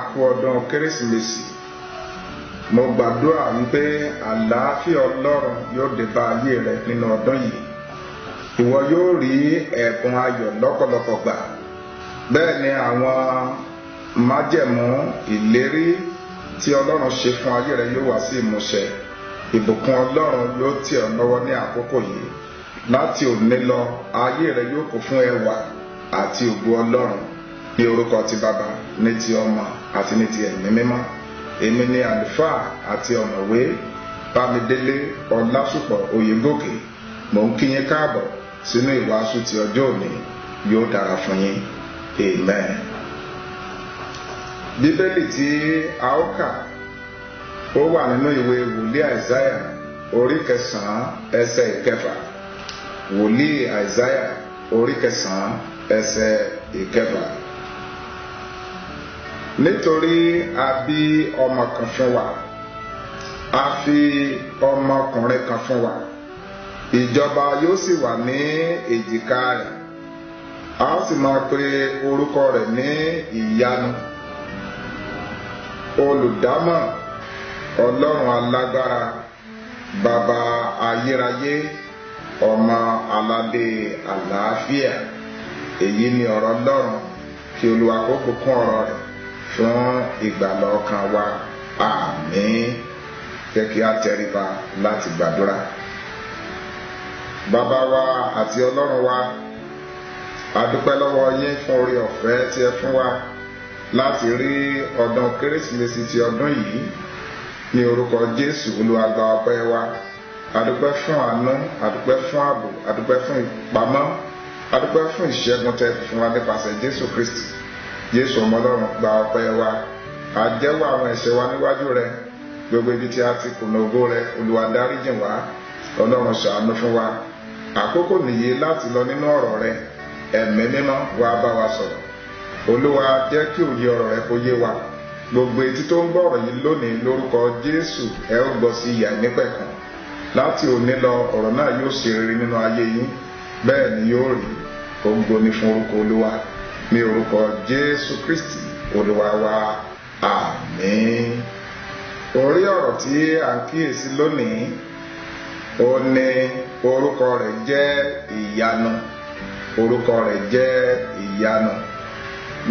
A kú ọdún Kérésìmesì. Mo gbàdúrà wípé àlàáfíà Ọlọ́run yóò dé bá ayé rẹ nínú ọdún yìí. Ìwọ yóò rí ẹ̀bùn ayọ̀ lọ́pọ̀lọpọ̀ gbà. Bẹ́ẹ̀ ni àwọn májẹ̀mú ìlérí tí Ọlọ́run ṣe fún ayé rẹ yóò wá sí ìmúṣẹ. Ìbùkún Ọlọ́run yóò tì ọ́ lọ́wọ́ ní àkókò yìí. Láti òní lọ, ayé rẹ yóò kún fún ẹwà àti ògo Ọlọ́run. Ní orúkọ ti Baba, ní ti Ọmọ, àti ní ti Ẹ̀mí Mímọ́. Èmi ni àlùfáà àti ọ̀mọ̀wé Bámidélé Ọlásùpọ̀ Oyègòkè. Mò ń kí yín káàbọ̀ sínú ìwàásù ti ọjọ́ òní. Yóò dára fún yín. Amen. Bíbélì tí a ó kà ó wà nínú ìwé wòlíì Àìsáyà orí 9 ẹsẹ̀ 6. Wòlíì Àìsáyà orí 9 ẹsẹ̀ 6. Nítorí a bí ọmọ kan fún wa, a fi ọmọkùnrin kan fún wa, ìjọba yóò sì wà ní èjìká rẹ̀, a ó sì máa pe orúkọ rẹ̀ ní Ìyanu, Olùdámọ̀ràn, Ọlọ́run alágbára, Baba ayérayé, Ọmọ aládé àlàáfíà. Èyí ni ọ̀rọ̀ Ọlọ́run. Kí Olúwa kó bùkún ọ̀rọ̀ rẹ̀ fún ìgbàlà ọkàn wa. Àmín. Jẹ́ kí a tẹríba láti gbàdúrà. Bàbá wa àti Ọlọ́run wa, a dúpẹ́ lọ́wọ́ yín fún oore ọ̀fẹ́ tí ẹ fún wa láti rí ọdún Kérésìmesì ti ọdún yìí. Ní orúkọ Jésù, Olúwa gba ọpẹ́ wa. A dúpẹ́ fún àánú, a dúpẹ́ fún ààbò, a dúpẹ́ fún ìpamọ́, a dúpẹ́ fún ìṣẹ́gun tẹ́ fún wa nípasẹ̀ Jésù Kristi. Jésù ọmọ Ọlọ́run, gba ọpẹ́ wa. A jẹ́wọ́ àwọn ẹ̀ṣẹ̀ wa níwájú rẹ. Gbogbo ibi tí a ti kùnà ògo rẹ, Olúwa dáríjìn wá. Ọlọ́run ṣàánú fún wa. Àkókò nìyí láti lọ nínú ọ̀rọ̀ rẹ. Ẹ̀mí Mímọ́ wá bá wa sọ̀rọ̀. Olúwa, jẹ́ kí òye ọ̀rọ̀ rẹ kó yé wa. Gbogbo etí tó ń gbọ́ ọ̀rọ̀ yìí lónìí, lórúkọ Jésù, ẹ ó gbọ́ sí ìyà nípẹ̀kun. Láti òní lọ, ọ̀rọ̀ náà yóò ṣe rere nínú ayé yín. Bẹ́ẹ̀ ni yóò rí. Ògo ni fún orúkọ Olúwa. Ní orúkọ Jésù Kristi Olúwa wa. Àmín. Orí ọ̀rọ̀ tí à ń kíyèsí lónìí, ó ní orúkọ rẹ̀ jẹ́ Ìyanu. Orúkọ rẹ̀ jẹ́ Ìyanu.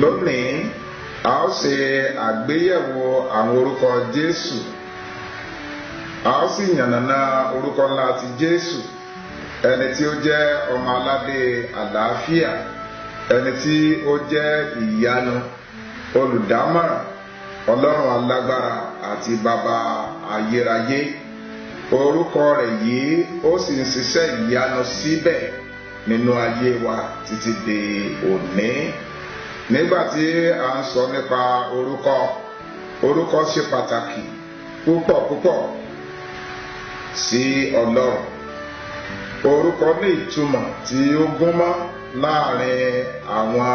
Lónìí, a ó ṣe àgbéyẹ̀wò àwọn orúkọ Jésù. A ó sì yànnàná orúkọ ńlá ti Jésù, ẹni tí ó jẹ́ ọmọ aládé àlàáfíà, ẹni tí ó jẹ́ ìyanu, olùdámọ̀ràn, Ọlọ́run alágbára àti Baba ayérayé. Orúkọ rẹ̀ yìí ó sì ń ṣiṣẹ́ ìyanu síbẹ̀ nínú ayé wa títí di òní. Nígbà tí a ń sọ nípa orúkọ, orúkọ ṣe pàtàkì púpọ̀ púpọ̀ sí Ọlọ́run. Orúkọ ní ìtumọ̀ tí ó gúnmọ́ láàrin àwọn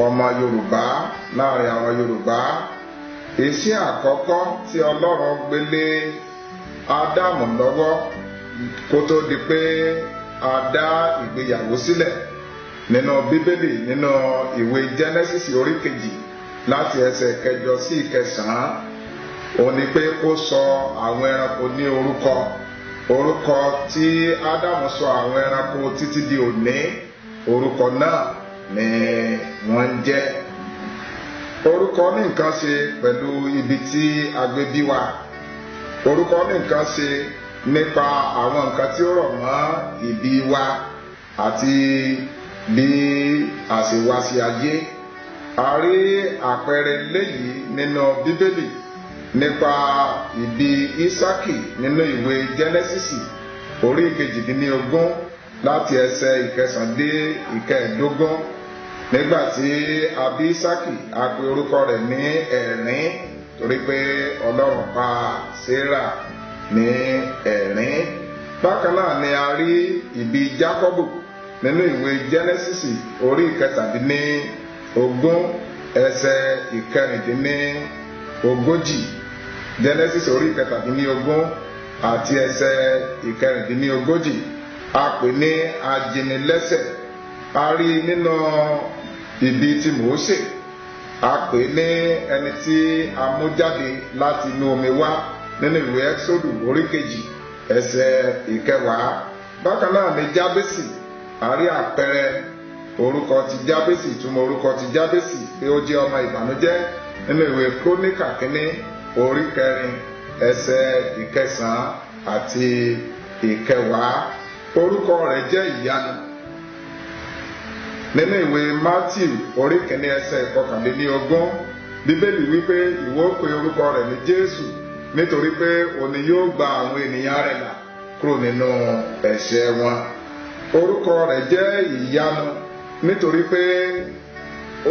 ọmọ Yorùbá, láàrin àwọn Yorùbá. Iṣẹ́ àkọ́kọ́ tí Ọlọ́run gbélé Ádámù lọ́wọ́ kó tó di pé a dá ìgbéyàwó sílẹ̀ nínú Bíbélì, nínú ìwé Genesis orí 2 láti ẹsẹ̀ 8 sí 9, òun ni pé kó sọ àwọn ẹranko ní orúkọ. Orúkọ tí Ádámù sọ àwọn ẹranko títí di òní, orúkọ náà ni wọ́n ń jẹ́. Orúkọ ní nǹkan ṣe pẹ̀lú ibi tí a gbé bí wa. Orúkọ ní nǹkan ṣe nípa àwọn nǹkan tí ó rọ̀ mọ́ ìbí wa àti bí a ṣe wá sí ayé. A rí àpẹẹrẹ léyìí nínú Bíbélì nípa ìbí Ísákì nínú ìwé Jẹ́nẹ́sísì orí 18 láti ẹsẹ̀ 9 dé 15. Nígbà tí a bí Ísákì, a pè orúkọ rẹ̀ ní Ẹ̀rín, torí pé Ọlọ́run pa Sárà ní ẹ̀rín. Bákan náà ni a rí ìbí Jákọ́bù nínú ìwé Jẹ́nẹ́sísì orí 37 ẹsẹ̀ 46. Jẹ́nẹ́sísì orí 37 àti ẹsẹ̀ 46, a pè ní ajínilẹ́sẹ̀. A rí nínú ìbí ti Mósè A pè ní ẹni tí a mú jáde láti inú omi wá nínú ìwé Ẹ́xódù orí 2 ẹsẹ̀ 10. Bákan náà ni Jábésì. A rí àpẹẹrẹ orúkọ ti Jábésì, ìtumọ̀ orúkọ ti Jábésì pé ó jẹ́ ọmọ ìbànújẹ́ nínú ìwé Króníkà 1 orí 4 ẹsẹ̀ 9 àti 10. Orúkọ rẹ̀ jẹ́ ìyanu nínú ìwé Mátíù orí 1 ẹsẹ̀ 21. Bíbélì wípé ìwọ pè orúkọ rẹ̀ ní Jésù, nítorí pé òun ni yóò gba àwọn ènìyàn rẹ̀ là kúrò nínú ẹ̀ṣẹ̀ wọn. Orúkọ rẹ̀ jẹ́ ìyanu nítorí pé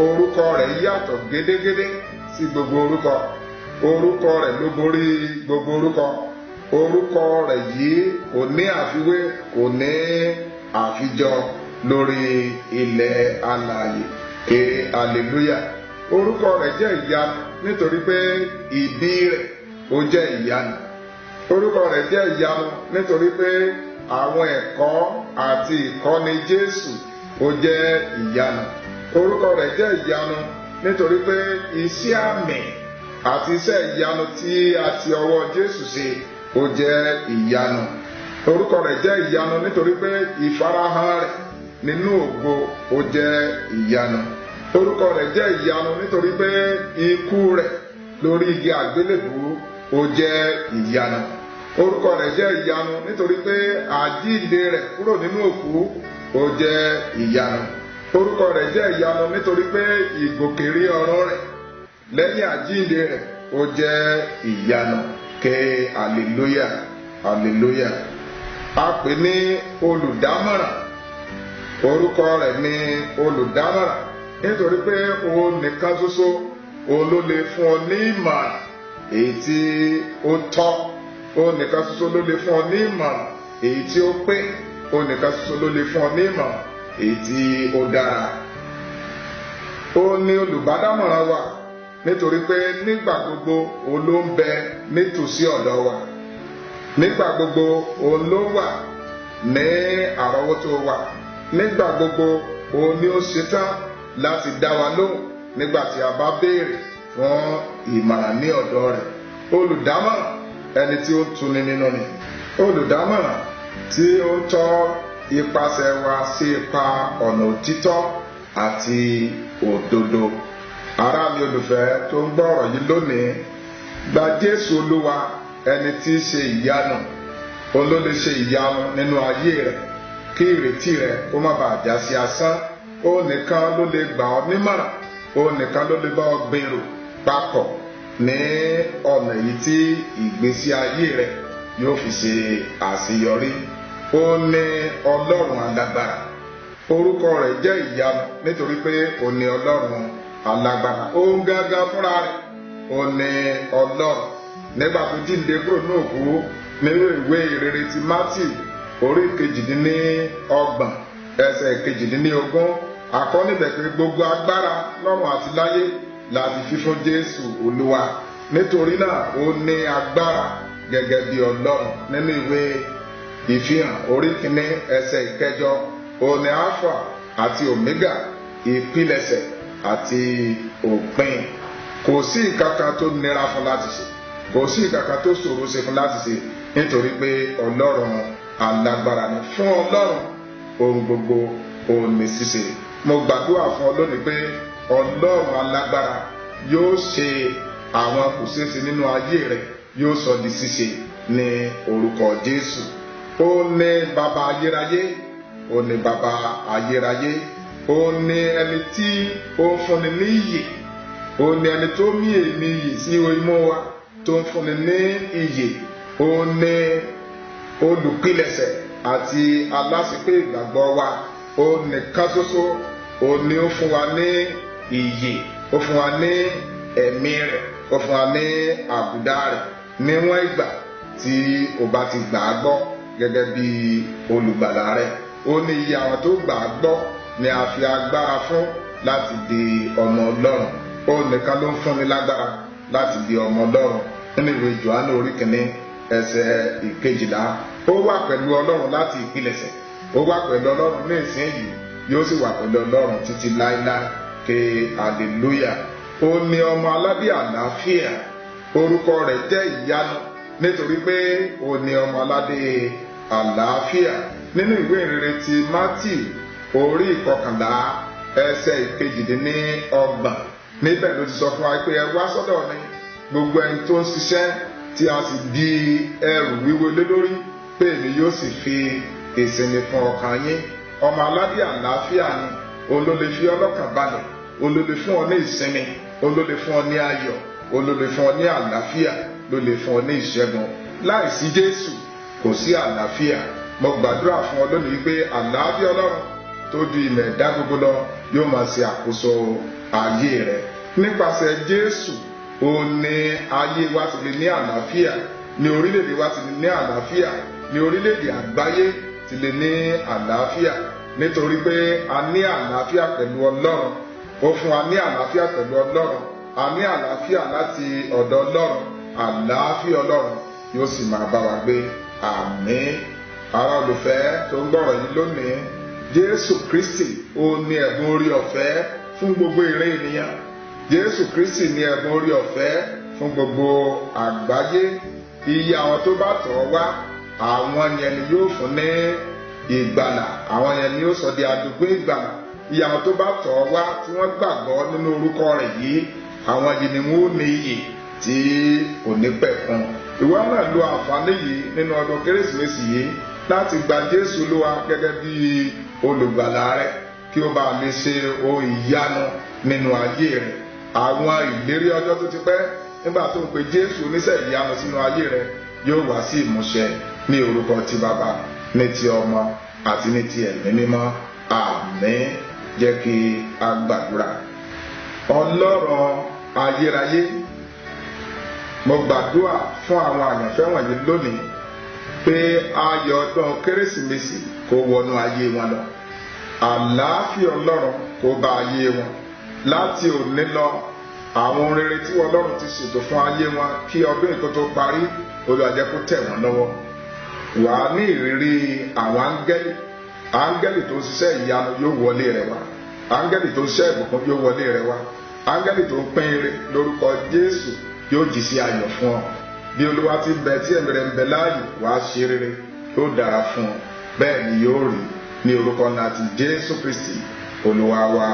orúkọ rẹ̀ yàtọ̀ gédégédé sí gbogbo orúkọ. Orúkọ rẹ̀ ló borí gbogbo orúkọ. Orúkọ rẹ̀ yìí kò ní àfiwé, kò ní àfijọ lórí ilẹ̀ alààyè. Ké hallelujah. Orúkọ rẹ̀ jẹ́ ìyanu nítorí pé ìbí rẹ̀ ó jẹ́ ìyanu. Orúkọ rẹ̀ jẹ́ ìyanu nítorí pé àwọn ẹ̀kọ́ àti ìkọ́ni Jésù ó jẹ́ ìyanu. Orúkọ rẹ̀ jẹ́ ìyanu nítorí pé iṣẹ́ àmì àti iṣẹ́ ìyanu tí a ti ọwọ́ Jésù ṣe ó jẹ́ ìyanu. Orúkọ rẹ̀ jẹ́ ìyanu nítorí pé ìfarahàn rẹ̀ nínú ògo ó jẹ́ ìyanu. Orúkọ rẹ̀ jẹ́ ìyanu nítorí pé ikú rẹ̀ lórí igi àgbélébùú ó jẹ́ ìyanu. Orúkọ rẹ̀ jẹ́ ìyanu nítorí pé àjíǹde rẹ̀ kúrò nínú òkú ó jẹ́ ìyanu. Orúkọ rẹ̀ jẹ́ ìyanu nítorí pé ìgòkèrí ọ̀run rẹ̀ lẹ́yìn àjíǹde rẹ̀ ó jẹ́ ìyanu. Ké hallelujah, hallelujah. A pè ní olùdámọ̀ràn. Orúkọ rẹ̀ ní olùdámọ̀ràn nítorí pé òun nìkan ṣoṣo òun ló lè fún ọ ní ìmọ̀ràn èyí tí ó tọ́. Òun nìkan ṣoṣo ló lè fún ọ ní ìmọ̀ràn èyí tí ó pé. Òun nìkan ṣoṣo ló lè fún ọ ní ìmọ̀ràn èyí tí ó dára. Ó ní olùbádámọ̀ràn wa nítorí pé nígbà gbogbo òun ló ń bẹ nítòsí ọ̀dọ̀ wa. Nígbà gbogbo òun ló wà ní àrọ́wọ́tó wa. Nígbà gbogbo òun ni ó ṣetán láti dá wa lóhùn nígbà tí a bá béèrè fún ìmọ̀ràn ní ọ̀dọ̀ rẹ̀. Olùdámọ̀ràn ẹni tí ó ń tuni nínú ni. Olùdámọ̀ràn tí ó ń tọ́ ipasẹ̀ wa sí ipa ọ̀nà òtítọ́ àti òdodo. Ará mi olùfẹ́ tó ń gbọ́ ọ̀rọ̀ yìí lónìí, gba Jésù Olúwa ẹni tí í ṣe ìyanu. Òun ló lè ṣe ìyanu nínú ayé rẹ̀ kí ìrètí rẹ̀ kó má bàa já sí asán. Òun nìkan ló lè gbà ọ́ nímọ̀ràn. Òun nìkan ló lè bá ọ gbèrò papọ̀ ní ọ̀nà yìí tí ìgbésí ayé rẹ̀ yóò fi ṣe àṣeyọrí. Ó ní Ọlọ́run alágbára. Orúkọ rẹ̀ jẹ́ ìyanu nítorí pé ó ní Ọlọ́run alágbára. Òun gángan fúnra rẹ̀ ó ní Ọlọ́run. Nígbà tó jíǹde kúrò ní òkú nínú ìwé ìrere ti Mátíù orí 28 ẹsẹ̀ 18, a kọ níbẹ̀ pé gbogbo agbára lọ́run àti láyé láti fífún Jésù Olúwa. Nítorí náà ó ní agbára gẹ́gẹ́ bí Ọlọ́run. Nínú ìwé Ìfihàn orí 1 ẹsẹ̀ 8, ó ní Alpha àti Omega, ìpilẹ̀ṣẹ̀ àti òpin. Kò sí ìkankan tó nira fún láti ṣe, kò sí ìkankan tó ṣòro ṣe fún láti ṣe, nítorí pé Ọlọ́run alágbára ni. Fún Ọlọ́run ohun gbogbo òun ní ṣíṣe. Mo gbàdúrà fún ọ lónìí pé Ọlọ́run alágbára yóò ṣe àwọn kò ṣeéṣe nínú ayé rẹ, yóò sọ di ṣíṣe ní orúkọ Jésù. Ó ní bàbá ayérayé, ó ní bàbá ayérayé, ó ní ẹni tí ó ń fúnni ní ìyè, ó ní ẹni tó mí èmi ìyè sí imú wa tó ń fúnni ní ìyè, ó ní olùpilẹ̀ṣẹ̀ àti aláṣepé ìgbàgbọ́ wa. Ó nìkan ṣoṣo ó ní ó fún wa ní ìyè, ó fún wa ní ẹ̀mí rẹ̀, ó fún wa ní àbùdá rẹ̀ níwọ̀n ìgbà tí o bá ti gbà á gbọ́ gẹ́gẹ́ bí olùgbàlà rẹ̀. Ó ní iye àwọn tó gbà á gbọ́ ni a fi agbára fún láti di ọmọ Ọlọ́run. Ó nìkan ló ń fúnni lágbára láti di ọmọ Ọlọ́run. Nínú ìwé Jòhánù orí 1 ẹsẹ̀ 12, ó wà pẹ̀lú Ọlọ́run láti ìpilẹ̀ṣẹ̀, ó wà pẹ̀lú Ọlọ́run ní ìsinyìí, yóò sì wà pẹ̀lú Ọlọ́run títí láéláé. Ké hallelujah. Ó ní ọmọ aládé àlàáfíà. Orúkọ rẹ̀ jẹ́ ìyanu nítorí pé ó ní ọmọ aládé àlàáfíà. Nínú ìwé ìrere ti Mátíù orí 21 ẹsẹ̀ 28, níbẹ̀ ló ti sọ fún wa pé ẹ wá sọ́dọ̀ mi gbogbo ẹni tó ń ṣiṣẹ́ tí a sì di ẹrù wíwo lé lórí, pé èmi yóò sì fi ìsinmi fún ọkàn yín. Ọmọ aládé àlàáfíà ni. Òun ló lè fi ọlọ́kàn balẹ̀, òun ló lè fún ọ ní ìsinmi, òun ló lè fún ọ ní ayọ̀, òun ló lè fún ọ ní àlàáfíà, ló lè fún ọ ní ìṣẹ́gun. Láìsí Jésù kò sí àlàáfíà. Mo gbàdúrà fún ọ lónìí pé àlàáfíà Ọlọ́run tó ju ìmọ̀ ẹ̀dá gbogbo lọ yóò máa ṣe àkóso ayé rẹ. Nípasẹ̀ Jésù òun ni ayé wa ti lè ní àlàáfíà, ní orílẹ̀-èdè wa ti lè ní àlàáfíà, ní orílẹ̀-èdè àgbáyé ti lè ní àlàáfíà, nítorí pé a ní àlàáfíà pẹ̀lú Ọlọ́run. Ó fún wa ní àlàáfíà pẹ̀lú Ọlọ́run. A ní àlàáfíà láti ọ̀dọ̀ Ọlọ́run. Àlàáfíà Ọlọ́run yóò sì máa bá wa gbé. Àmín. Ará olùfẹ́ tó ń gbọ́rọ̀ yìí lónìí, Jésù Kristi ó ní ẹ̀bùn orí ọ̀fẹ́ fún gbogbo ìran ènìyàn. Jésù Kristi ní ẹ̀bùn orí ọ̀fẹ́ fún gbogbo àgbáyé. Iye àwọn tó bá tọ̀ ọ́ wá, àwọn yẹn ni yóò fún ní ìgbàlà, àwọn yẹn ni yóò sọ di àdúgbò ìgbàlà. Iye àwọn tó bá tọ̀ ọ́ wá tí wọ́n gbàgbọ́ nínú orúkọ rẹ̀ yìí, àwọn yìí ni wọ́n ní iyì tí kò ní pẹ̀kun. Ìwọ náà lo àǹfààní yìí nínú ọdún Kérésìmesì yìí láti gba Jésù Olúwa gẹ́gẹ́ bí olùgbàlà rẹ, kí ó bá lè ṣe ohun ìyanu nínú ayé rẹ. Àwọn ìlérí ọjọ́ tó ti pẹ́ nígbà tó ń pe Jésù oníṣẹ́ ìyanu sínú ayé rẹ yóò wá sí ìmúṣẹ ní orúkọ ti Bàbá, ní ti Ọmọ àti ní ti Ẹ̀mí Mímọ́. Àmín. Jẹ́ kí a gbàdúrà. Ọlọ́run ayérayé, mo gbàdúrà fún àwọn àyànfẹ́ wọ̀nyí lónìí pé ayọ̀ ọdún Kérésìmesì kó wọnú ayé wọn lọ. Àlàáfíà Ọlọ́run kó bá ayé wọn. Láti òní lọ, àwọn ohun rere tí Ọlọ́run ti ṣètò fún ayé wọn kí ọdún yìí kó tó parí, Olúwa jẹ́ kó tẹ̀ wọ́n lọ́wọ́. Wà á ní ìrírí àwọn áńgẹ́lì. Áńgẹ́lì tó ń ṣiṣẹ́ ìyanu yóò wọlé rẹ wá. Áńgẹ́lì tó ń ṣiṣẹ́ ìbùkún yóò wọlé rẹ wá. Áńgẹ́lì tó ń pín ire lórúkọ Jésù yóò jí sí ayọ̀ fún ọ. Bí Olúwa ti ń bẹ tí ẹ̀mí rẹ̀ ń bẹ láàyè, wà á ṣe rere, yóò dára fún ọ. Bẹ́ẹ̀ ni yóò rí ní orúkọ ńlá ti Jésù Kristi Olúwa wa.